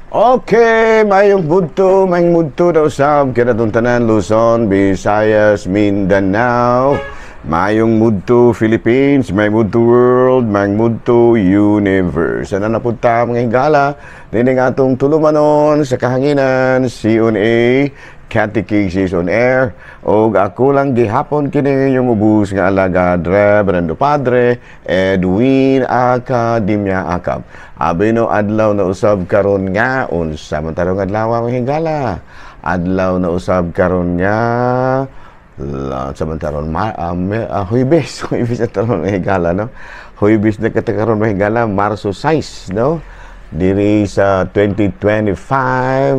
Okay, mayong budto daw usab kanatong tanan, Luzon, Visayas, Mindanao. Mayong mudto Philippines, mayong mudto world, mayong mudto universe. Ana na pud ta, mga higala, nining atong tulumanon sa kahanginan, CONA, Catechesis on Air. Og ako lang gihapon kini yung ubos nga alagad, Reverendo Padre Edwin Academia Acab. Abi no, adlaw na usab karon nga unsa man tarong adlaw, mga higala? Adlaw na usab karon nga la, sa man taron ma, Huwebes, Huwebes na taron, mga higala, no? Huwebes na kita karon, mga higala, Marso 6, no? Diri sa 2025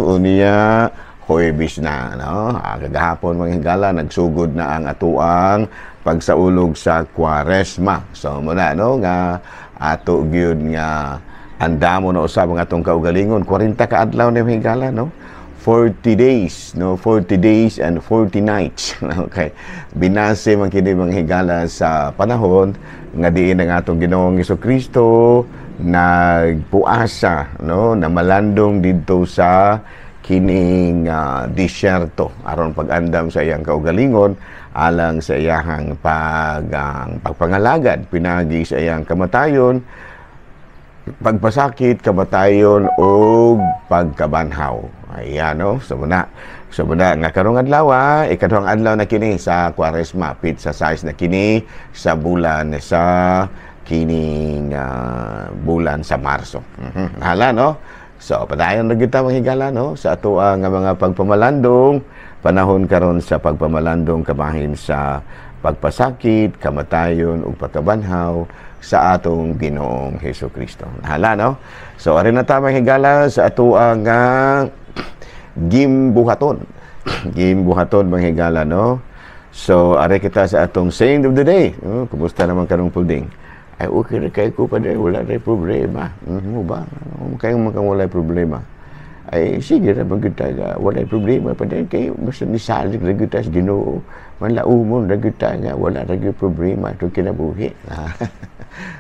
unya Huwebes na, no? Kagahapon, mga higala, nagsugod na ang atuang pagsaulog sa Kwaresma. So muna no nga ato gyud nga andamo na usab ang atong kaugalingon. 40 ka adlaw ni, mga higala, no? 40 days, no? 40 days and 40 nights. Okay. Binase man kini, mga higala, sa panahon nga diin ang atong Ginoong Kristo nagpuasa, no, na malandong didto sa kining disyerto aron pag-andam sa iyang kaugalingon alang sa iyahang pagpangalagad pinagi sa iyang kamatayon, pagpasakit, kamatayon ug pagkabanhaw. Ayan, no? So muna nga karong adlaw, ikaduhang adlaw na kini sa Kwaresma, petsa 6 na kini sa bulan sa kining bulan sa Marso. Hala, no? So, padayon na kita, mga higala, no? Sa ato nga mga pagpamalandong, panahon karon sa pagpamalandong kamahin sa pagpasakit, kamatayon ug pagkabanhaw sa atong Ginoong Hesus Kristo. Hala, no? So, ari na ta, mga higala, sa ato nga gimbuhaton. Gimbuhaton, mga higala, no? So, ari kita sa atong saint of the day. Oh, kumusta naman karong, Pulding? Ay, okay na kay ko pa din. Wala na problema. Mo ba? Kayo man kang walay problema. Ay, sige ra ba kita nga walay problema pa din kay basta nisalig ra gyud ta sa Ginoo. Manlaumon ra gyud ta nga wala ra gyud problema itong kinabuhi.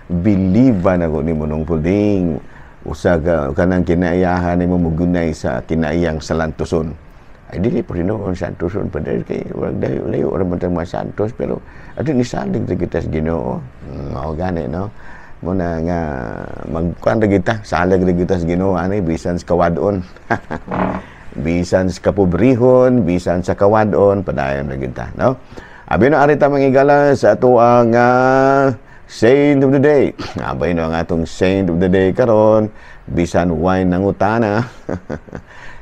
Believe ba na ko nimo nung, Pulding? Usa ka kanang kinaiyahan nimo mugunay sa kinaiyang salantoson. Ay, dili pa rin noon santoson pa dahil kay wag dayo layo ra man tang mga santos, pero ato nisalig ra kita sa Ginoo. Mao gani, no? Muna nga magkuan ra kita, salig ra kita sa Ginoo ani bisan sa kawadon. Bisan sa kapobrehon, bisan sa kawadon, padayon ra kita, no? Abi na ari ta, mga higala, sa ato ang saint of the day. Abay no, ang atong saint of the day karon bisan way nangutana,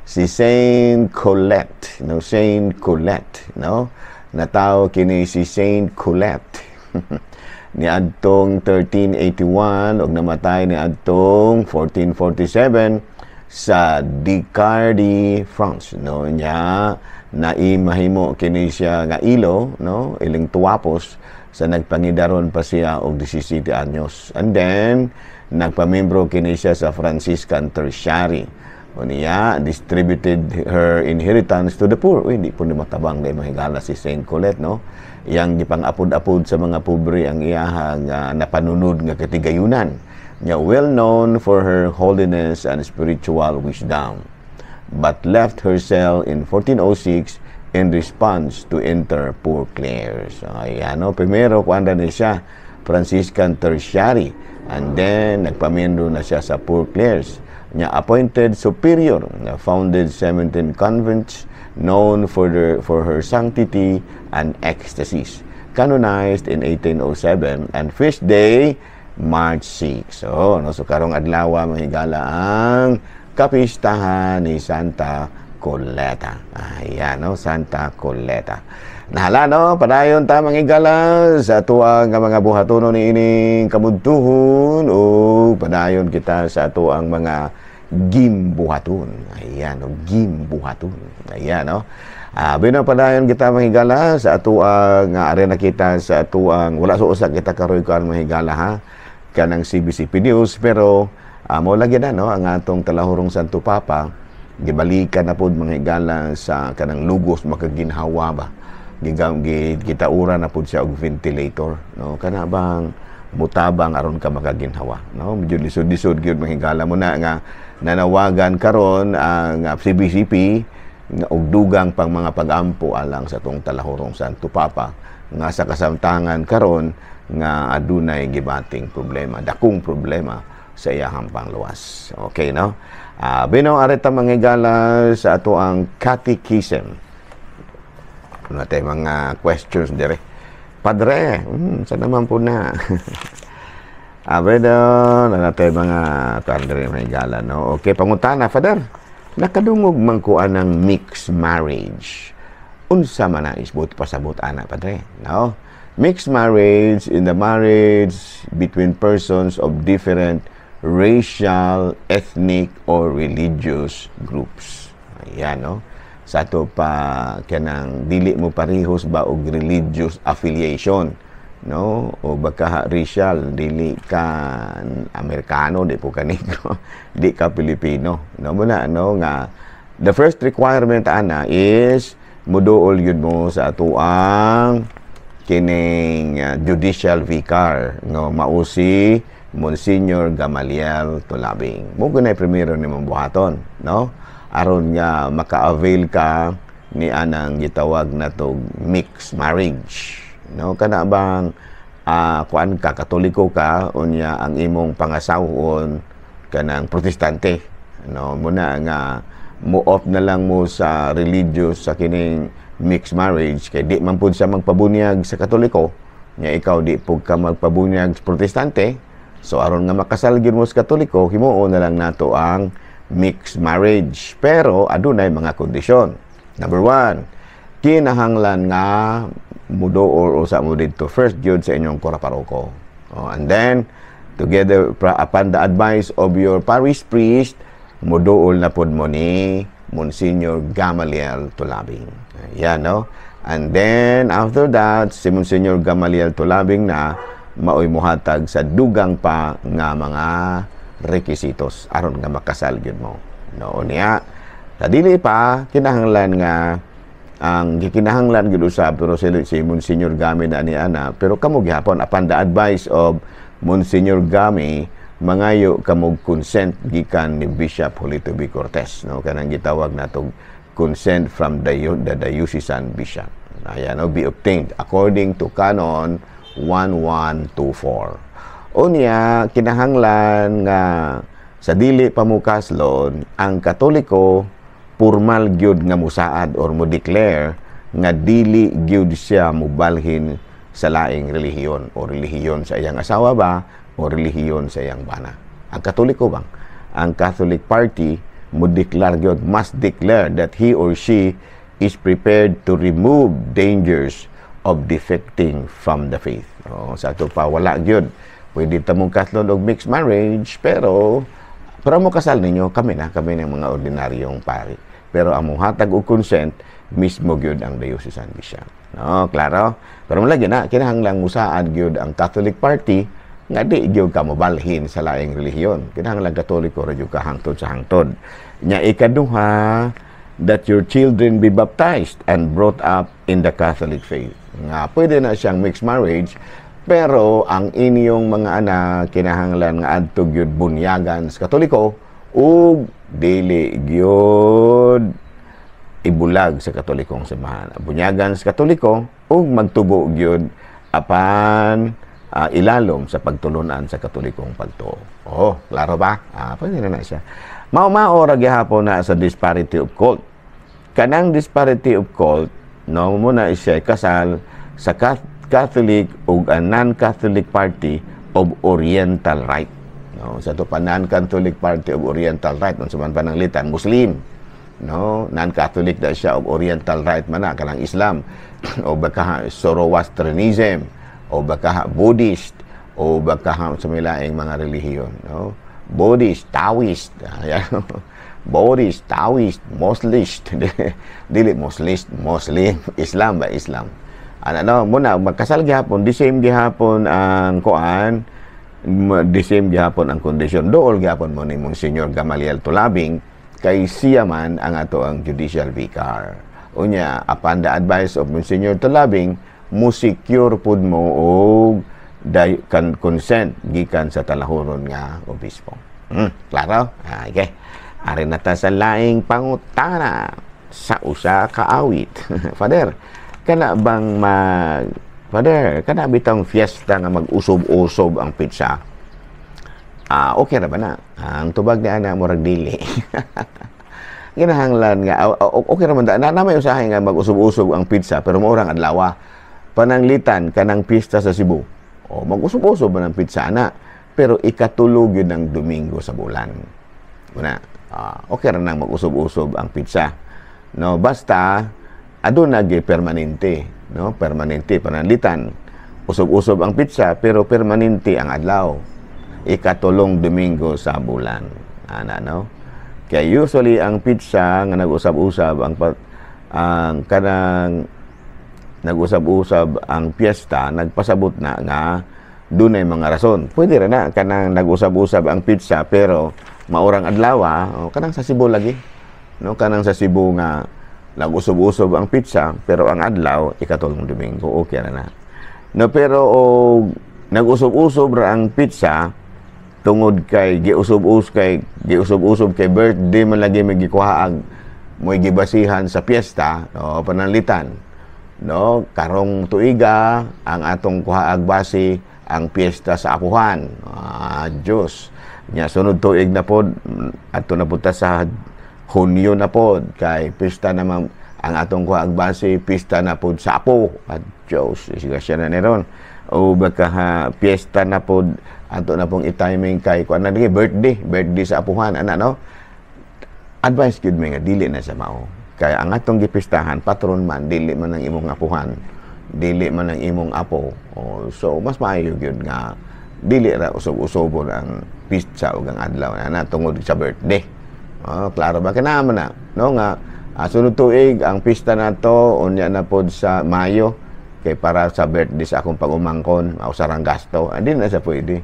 si Saint Colette, no? Saint Colette, no? Natawo kini si Saint Colette niadtong 1381 ug namatay niadtong 1447 sa Picardy, France, no? Nya naimahimo kini siya nga ilo, no, iling tuwapos sa nagpangidaron pa siya og 17 anyos. And then nagpamembro kini siya sa Franciscan Tertiary. Unya, distributed her inheritance to the poor. Uy, hindi po ni matabang dahil mahigala si Saint Colette, no? Yang gipang-apod-apod sa mga pobre ang iyahang napanunod nga katigayunan. Nya well known for her holiness and spiritual wisdom, but left her cell in 1406 in response to enter Poor Clares. Ayan, no? Primero, kuan ni siya, Franciscan Tertiary. And then, nagpamiyembro na siya sa Poor Clares. Nya appointed superior, na founded 17 convents, known for her sanctity and ecstasies. Canonized in 1807 and feast day March 6. So, no, so karong adlaw, mga higala, ang kapistahan ni Santa Coleta. Ayan, no, Santa Coleta. Nahala, no, padayon ta, mga higala, sa atuang nga mga buhatono ni ining kamudtuhon o padayon kita sa atuang mga gimbuhaton. Ayan, no, gimbuhaton. Ayan, no. Bino padayon kita, mga higala, sa atuang nga ari na kita sa atuang wala so usa kita karoy kuan, mga higala, ha, kanang CBCP News, pero mo lagi na, no, ang atong talahurong Santo Papa gibalikan na pod, mga higala, sa kanang lugos makaginhawa ba, gigam gitaura na pod siya og ventilator, no, kana bang mutabang aron ka makaginhawa, no? Medyo lisod-lisod gyud, mga higala. Mo na nga nanawagan karon ang CBCP nga og dugang pang mga pagampo alang sa atong Talahurong Santo Papa nga sa kasamtangan karon nga adunay gibating problema, dakong problema sa iyahang pangluwas. Okay, no? Bino arita, mga higala, sa ato ang catechism. Ano tayo mga questions dire? Padre, sa naman po na. Abedo, na tayo mga kuan dire, mga higala, no? Okay, pangutana, Father. Nakadungog man ko anang mixed marriage. Unsa man na is buot pasabot ana, Padre? No? Mixed marriage in the marriage between persons of different racial, ethnic, or religious groups. Ayan, no? Sa ato pa kanang dili mo parihos ba og religious affiliation, no? O baka racial, dili ka Amerikano, di po ka Negro, di ka Pilipino, no? Muna, no, nga the first requirement ana is muduol yun mo sa atuang kining judicial vicar, no? Mao si Monsignor Gamaliel Tulabing. Mo gunay primero nimong buhaton, no, aron nga maka-avail ka ni anang gitawag na tog mixed marriage, no? Kana bang kuan ka, Katoliko ka, unya ang imong pangasawon kanang Protestante, no? Muna nga mo off na lang mo sa religious sa kining mixed marriage kay di man pud siya magpabunyag sa Katoliko nya ikaw di pud ka magpabunyag sa Protestante. So aron nga makasal gyud mo sa Katoliko, himuon na lang nato ang mixed marriage, pero adunay mga kondisyon. Number one, kinahanglan nga muduol usa mo didto first gyud sa inyong kura paroko. Oh, and then together upon the advice of your parish priest, muduol na pod mo ni Monsignor Gamaliel Tulabing. Ayan, no? And then after that, si Monsignor Gamaliel Tulabing na maoy muhatag sa dugang pa nga mga rekisitos aron nga makasal gyud mo. No, niya sa dili pa kinahanglan nga ang gikinahanglan gyud usab, pero si Monsignor Gami na ni ana, pero kamo gihapon, upon the advice of Monsignor Gami, mangayo kamo consent gikan ni Bishop Julito B. Cortez, no? Kanang gitawag natog consent from the diocesan bishop. Ayan, no? Be obtained according to Canon 1124. Unya kinahanglan nga sa dili pa mo kaslon, ang Katoliko formal gyud nga musaad or mo declare nga dili gyud siya mubalhin sa laing relihiyon o relihiyon sa iyang asawa ba o relihiyon sa iyang bana. Ang Katoliko bang? Ang Catholic Party mo declare gyud, must declare that he or she is prepared to remove dangers of defecting from the faith. O, sa ato pa wala gyud. Pwede ta mong kaslon og mixed marriage, pero pero mo kasal ninyo kami na kami ng mga ordinaryong pari. Pero ang hatag og consent mismo gyud ang diocesan bishop. No, klaro? Pero malagi na kinahanglang musaad gyud ang Catholic Party nga di gyud ka mobalhin sa laing relihiyon. Kinahanglan Katoliko ra gyud ka hangtod sa hangtod. Nya ikaduha, that your children be baptized and brought up in the Catholic faith. Nga pwede na siyang mixed marriage, pero ang inyong mga anak kinahanglan nga adto gyud bunyagan sa Katoliko ug dili gyud ibulag sa Katolikong simbahan. Bunyagan sa Katoliko ug magtubo gyud apan ilalom sa pagtulunan sa Katolikong pagtuo. Oh, klaro ba? Pwede na na siya. Mao-mao ra gihapon na sa disparity of cult. Kanang disparity of cult, no, muna siya kasal sa Catholic ug a non-Catholic party of Oriental Rite. No, sa to pa non-Catholic party of Oriental Rite, unsa man pananglitan, Muslim. No, non-Catholic na siya of Oriental Rite man na kanang Islam o baka Zoroastrianism o baka Buddhist o baka sa may laing mga relihiyon, no? Buddhist, Taoist, ayan. Buddhist, Taoist, Muslim, dili Muslim, Muslim, Islam ba, Islam. Ano, no, muna magkasal gihapon, the same gihapon ang kuan, the same gihapon ang kondisyon. Dool gihapon mo ni Monsignor Gamaliel Tulabing kay siya man ang ato ang judicial vicar. Unya, upon the advice of Monsignor Tulabing, mo secure pud mo og Day, kan consent gikan sa talahuron nga obispo. Klaro? Ah, okay. Ari na ta sa laing pangutana sa usa ka awit. Father, kana bang mag Father, kana bitang fiesta nga mag-usob-usob ang petsa? Ah, okay ra ba na? Ang tubag ni ana, murag dili. Kinahanglan nga okay ra man na, na may usahay nga mag-usob-usob ang petsa pero mao rang adlaw. Pananglitan kanang pista sa Cebu. O mag-usob-usob man ang petsa ana pero ikatulo gyud ng Domingo sa bulan. Una, okay ra nang mag-usob-usob ang petsa. No, basta aduna gyud permanente, no? Permanente, pananglitan. Usob-usob ang petsa pero permanente ang adlaw. Ikatulong Domingo sa bulan. Ana, no? Kaya usually ang petsa nga nag-usab-usab ang kanang nag-usab-usab ang piyesta, nagpasabot na nga dunay mga rason. Pwede ra na kanang nag-usab-usab ang petsa pero maurang adlaw, o kanang sa Cebu lagi. No, kanang sa Cebu nga nag-usob-usob ang petsa pero ang adlaw ikatulong Domingo, okay ra na. No, pero og nag-usob-usob ra ang petsa tungod kay giusob-usob kay birthday man lagi may gikuha ang mo'y gibasihan sa piyesta, no, pananglitan, no, karong tuiga ang atong kuhaag base ang piyesta sa Apuhan. Ah, Diyos nya, sunod tuig na pod, ato na pud ta sa Hunyo na pod kay pista naman ang atong kuhaag base, pista na pod sa Apo at Diyos, siya siya na ni ron, o baka ha, piyesta na pod ato na pong i-timing kay kuan na birthday birthday sa Apuhan ana, no? Advice gyud mi nga dili na sa mao kay ang atong gipistahan patron man, dili man ang imong apuhan, dili man ang imong apo. Oh, so mas maayo gyud nga dili ra usog-usobon ang pista ug ang adlaw na tungod sa birthday. Oh, klaro ba? Kinahanglan na, no, nga sunod tuig ang pista nato, unya na pod sa Mayo kay para sa birthday sa akong pag-umangkon, o sarang gasto. Hindi na sa pwede.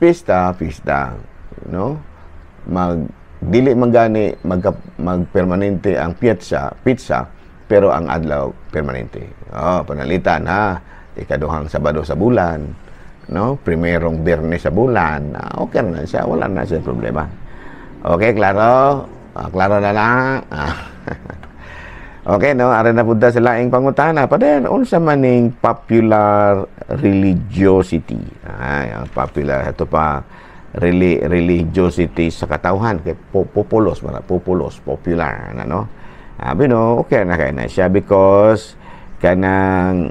Pista, pista, no? Dili man gani magpermanente ang pizza, pizza pero ang adlaw permanente. Oh, panalitan ha, ikaduhang Sabado sa bulan, no? Primerong Biyernes sa bulan, okay na siya, wala na siya problema. Okay, klaro? Klaro na na. Okay, no, ari na punta sa laing pangutana. Pader, unsa man ning popular religiosity? Ay, ang popular ito pa religiosity sa katawhan kay populos man, populos, popular na, no? Abi no, okay na kay na siya because kanang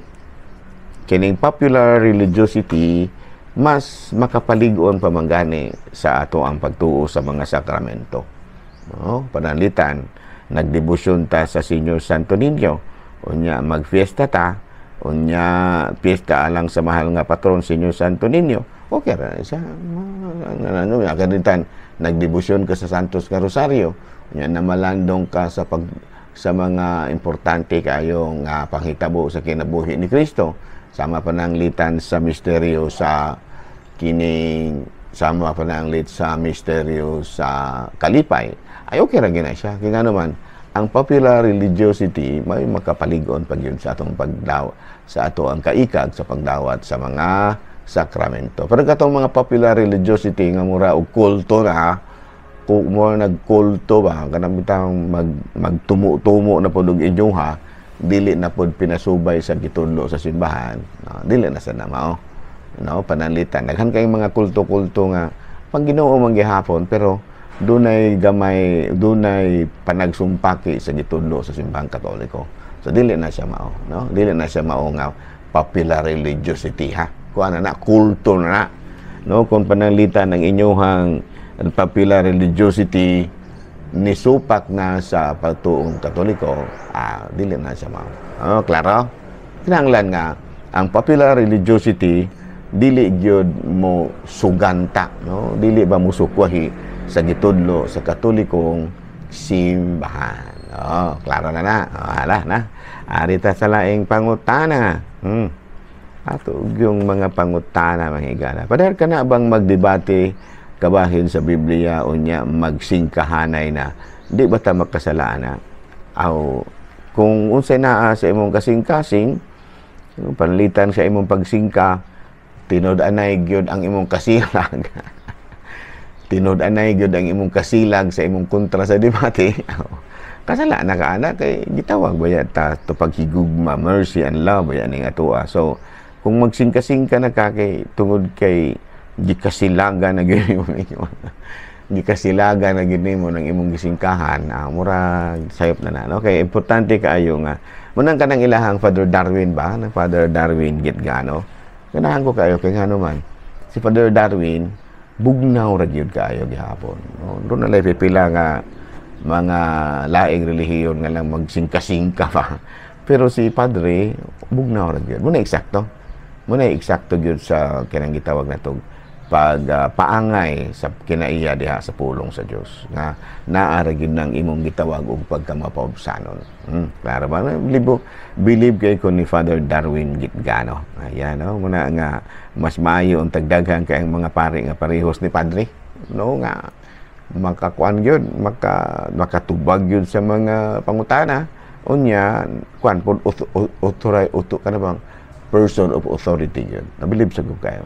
kining popular religiosity mas makapalig-on pa man gani sa ato ang pagtuo sa mga sakramento. No? Pananglitan, nagdebosyon ta sa Señor Santo Niño. Unya magfiesta ta, unya piyesta alang sa mahal nga patron Señor Santo Niño. Okay ra siya. Ano, kanitan nagdebosyon ka sa Santos nga Rosario. Unya namalandong ka sa mga importante kayong panghitabo sa kinabuhi ni Kristo. Sama pananglitan sa misteryo sa kining, sama pananglit sa misteryo sa kalipay, ay okay ra gyud na siya. Kaya nga naman, ang popular religiosity may makapalig-on pag yun sa atong pagdaw sa ato ang kaikag sa pagdawat sa mga sakramento. Pero katong mga popular religiosity nga mura og kulto na, kung mo nagkulto ba kanang bitang magtumo-tumo na pod og inyo ha, dili na pod pinasubay sa gitudlo sa simbahan, no, dili na sa mao, no? Pananglitan, daghan kay mga kulto-kulto nga pang Ginoo man gihapon pero dunay gamay, dunay panagsumpaki sa gitudlo sa simbahang Katoliko. So dili na siya mao, no? Dili na siya mao nga popular religiosity ha. Kuan na na, kulto na na, no? Kung pananglitan ng inyuhang popular religiosity nisupak na sa pagtuong Katoliko, dili na siya mao. Oh, klaro? Kinahanglan nga ang popular religiosity dili gyud mo suganta, no? Dili ba mo sukwahi sa gitudlo sa Katolikong simbahan. Oh, klaro na na. Oh, hala na. Ari ta sa laing pangutana. Ato yung mga pangutana, mga higala. Pader, ka na bang magdebate kabahin sa Biblia unya magsingkahanay na, di ba ta makasalaan na? Aw, kung unsay naa sa imong kasing-kasing, panlitan sa imong pagsingka, Tinud-anay gyud ang imong kasilag. Tinud-anay gyud ang imong kasilag sa imong kontra sa debate. Kasala na ka ana kay gitawag ba ta to paghigugma, mercy and love ba ning atoa. So kung magsingka-singka na ka kay tungod kay gikasilaga na gyud mo, gikasilaga na gyud nimo ng imong gisingkahan, murag sayop na na, no? Kay importante kaayo nga munang kanang ilahang Father Darwin ba, ng Father Darwin Gitgano, ganahan ko kaayo kay ngano man si Father Darwin bugnaw ra gyud kaayo gihapon, no? Doon na lay pipila nga mga laing relihiyon nga lang magsingka-singka pa, pero si Padre bugnaw ra gyud. Muna eksakto, muna eksakto gyud sa kanang gitawag natong pag paangay sa kinaiya diha sa pulong sa Dios nga naa ra gyud nang imong gitawag og pagkamapaubsanon. Klaro ba? Libo believe kay ko ni Father Darwin Gitgano. Ayan, no, muna nga mas maayo ang tagdaghan kay ang mga pari nga parehos ni Padre, no, nga makakuan gyud, makatubag gyud sa mga pangutana. Unya kuan pod, authority uto ka na bang person of authority gyud. Nabilib sa ko kayo.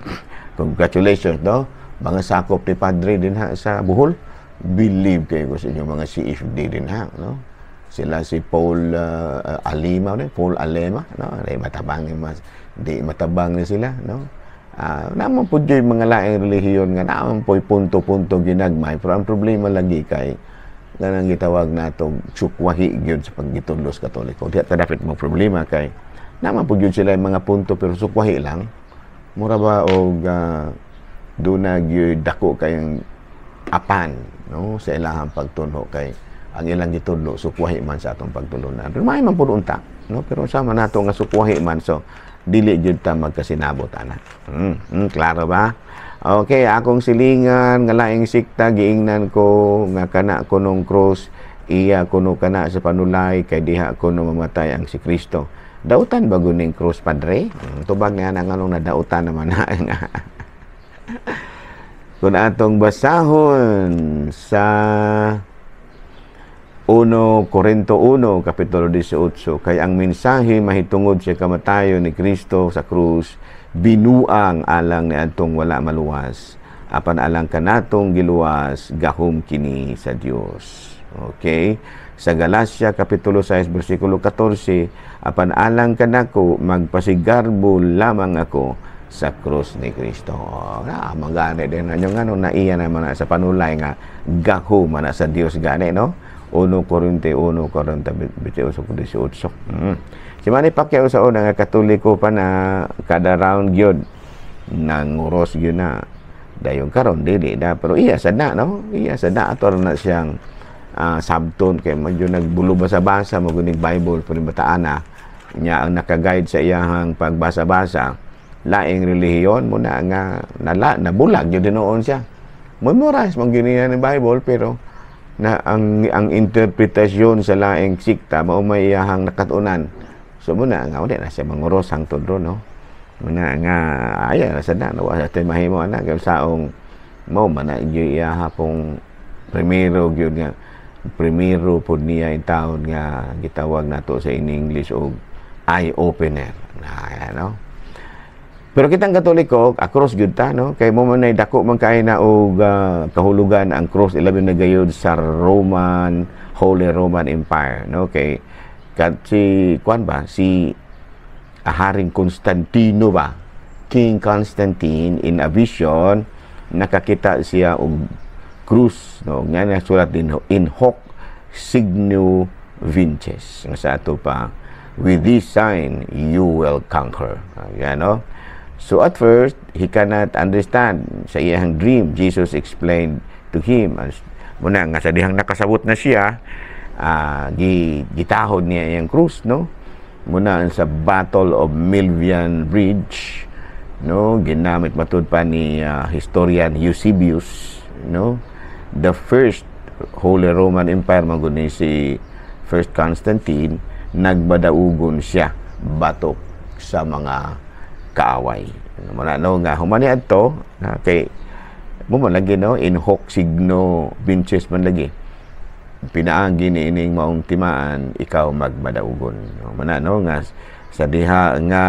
Congratulations, no, mga sakop ni Padre din ha sa Bohol. Believe kayo ko sa inyong mga CFD din ha, no? Sila si Paul Alima, no? Paul Alema, no? Di matabang mas di matabang ni sila, no? Naman po yung mga laing relihiyon nga naman po punto-punto ginagmay, pero ang problema lagi kay ganang gitawag nato sukwahi gyud sa paggitudlo sa Katoliko. Di ta dapat mo problema kay naman po gyud sila yung mga punto, pero sukwahi lang. Mura ba og duna gyud dako kayong apan, no, sa ilahang pagtunho kay ang ilang gitudlo sukwahi man sa atong pagtulunan. Pero may man pud unta, no? Pero sama nato nga sukwahi man, so dili gyud ta magkasinabot ana. Klaro ba? Okay, akong silingan nga laing sikta giingnan ko nga kana kunong cross iya kuno kana sa panulay kay diha kuno mamatay ang si Kristo. Dautan ba guning cross, Padre? Tubag nga na nganong nadautan naman na. Kung atong basahon sa 1 Korinto 1, Kapitulo 18, kay ang mensahe mahitungod sa kamatayon ni Kristo sa krus, binuang alang ni atong wala maluwas, apan alang kanatong giluwas, gahom kini sa Dios. Okay? Sa Galacia, Kapitulo 6, versikulo 14, apan alang kanako, magpasigarbo lamang ako sa krus ni Kristo. Na, magani din na yung ano, naiya naman na sa panulay nga gahom man na sa Dios gani, no? 1 Korinto 1, 48, 18. Si Manny Pacquiao sa una nga Katoliko pa na kada round gyud nanguros gyud na. Dayon karon dili na, pero iya sad na, no? Iya sad na ato na siyang sabton kay medyo nagbulo basa-basa mo gunig Bible pero bataan na nya ang naka-guide sa iyahang pagbasa-basa laing relihiyon mo na nga nala nabulag gyud noon siya. Memorize man gyud niya ni Bible, pero na ang interpretasyon sa laing sikta mao may iyahang nakatunan. So muna nga wala na siya manguros hangtod ron, no? Muna nga aya na sad na, wa sa mahimo ana kay saong mao man na gyud iyaha pong primero gyud nga primero pod niya in taon nga gitawag nato sa in English og eye opener na, no? Pero kitang Katoliko, across gyud ta, no? Kay mo man ay dako man kay na og kahulugan ang cross, ilabi na gayud sa Roman, Holy Roman Empire, no? Kay kat si kuan ba, si Haring Constantino ba? King Constantine, in a vision nakakita siya og krus, no? Nga nasulat din "In hoc signo vinces", nga sa ato pa, "With this sign you will conquer." Ayan, no? So at first, he cannot understand sa iyang dream. Jesus explained to him. Muna nga sa dihang nakasabot na siya, gitahod niya iyang krus, no? Muna sa Battle of Milvian Bridge, no? Ginamit matud pa ni historian Eusebius, no? The first Holy Roman Empire man gud ni si First Constantine, nagbadaugon siya batok sa mga kaaway. Muna no nga human ni adto na kay mo man lagi, no, "In hoc signo vinces" man lagi, pinaagi ni ining maong timaan ikaw magmadaugon, no? Muna no nga sa diha nga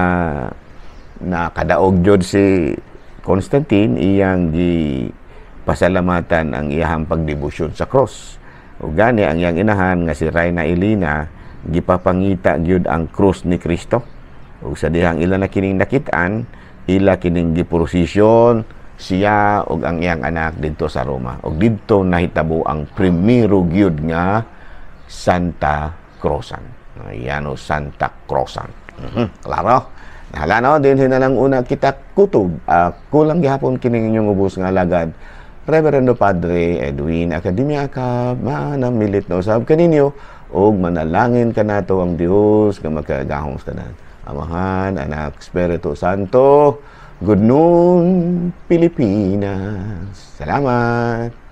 Nakadaog jud si Constantine, iyang gi pasalamatan ang iyahang pagdebosyon sa cross. Ug gani ang iyang inahan nga si Reyna Elena, gipapangita gyud ang krus ni Kristo. Ug sa dihang ila na kining nakit-an, ila kining giprosesyon siya ug ang iyang anak didto sa Roma. Ug didto nahitabo ang primero gyud nga Santa Crossan. Ayan o, Santa Crossan. Klaro? Nahala no, din na lang una kita kutob. Kulang gihapon kining inyong ubos nga alagad. Reverendo Padre Edwin Academia ka manamilit na usab kaninyo ug manalangin kanato ang Dios nga makagahom sa tanan. Amahan, Anak, Espiritu Santo. Good noon, Pilipinas. Salamat.